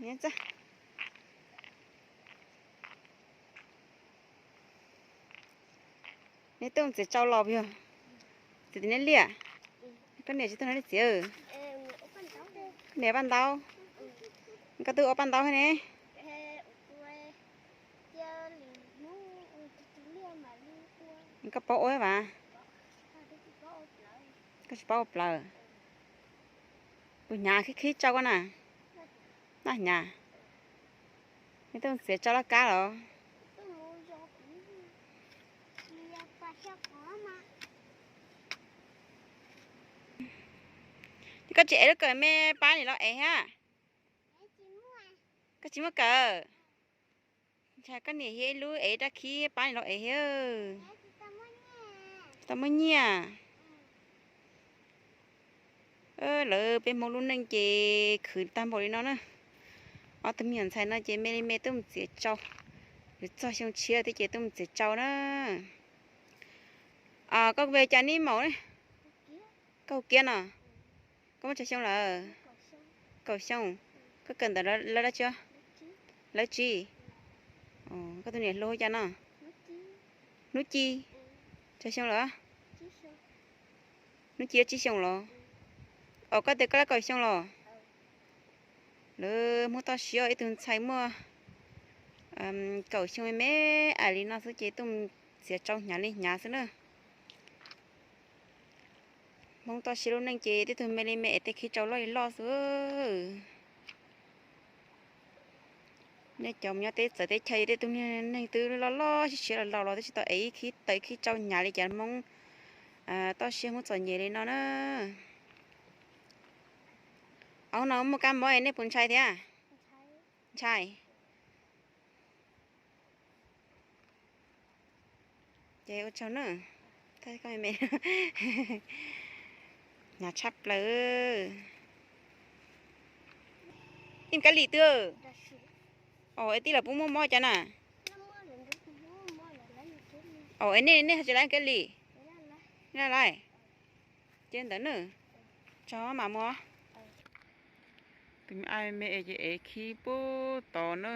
Neb tuaj mus txiav tsau los puas yog? Txiav tim nej liaj? Koj niam tsis tuaj nrog nej txiav? Koj niam paj ntaub? Koj twb ua paj ntaub thiab ne? Koj paub ua vas? Koj tsis paub ua plaws. Puas hnyav khib khib tsau koj na? Naj hnyav. Neb tuaj mus txiav tsau laj kab los? Koj tsis ev lub kawm me pab nim los ev thiab? Koj tsis muaj kawm? Ntshai koj niam hiab ib lub ev dab khib pab nim los ev thiab. Tsis tau muaj nyiaj. Lawv peb Hmoob lub neej ces khwv tag npaum li no na. Ob tug me nyuam ntxhais no ces me li me tuaj mus txiav tsau, yuav txog xyoo tshiab thiab ces tuaj mus txiav tsau na. Koj npe cas nib maum? Koj hu Kiab no. Koj muaj tsawg xyoo lawm? Kaum xyoo. Koj kawm ntawm lawv dab tsi? Lawv tsis. Koj tus niam hluas hu cas no? Hnub Ci. Tsawg xyoo lawm? Hnub Ci tsib xyoo los? Os, koj tias koj lawv kaum xyoo los? Lawv Hmoob toj siab ib tug ntxhais muaj kaum xyoo me me ais li no xwb ces tuaj txiav tsau hnyav li hnyav xwb na. Hmoob toj siab lub neej ces tej tug me li me es tej khib tsau loj li loj xwb. Nej cov mus nyob teb txawv teb chaws tej tug niag neeg twb loj loj siab siab los laus los twb tsis tau ev ib khib taws khib tsau hnyav li cov Hmoob toj siab Hmoob txom nyem li no na. Au, no muaj kab mob es nej puas ntshai thiab? Ntshai. Ces ua tsaug na. Hnyav tshaj plaws. Tij Kab Lis twg? Os, es tij los puas muaj mob cas na? Os, es nej, nej ho tsis laj Kab Lis? Laj laj. Ces ntawd na. Tso mam mus. Tus me ab me es ces ev khib puag tod na.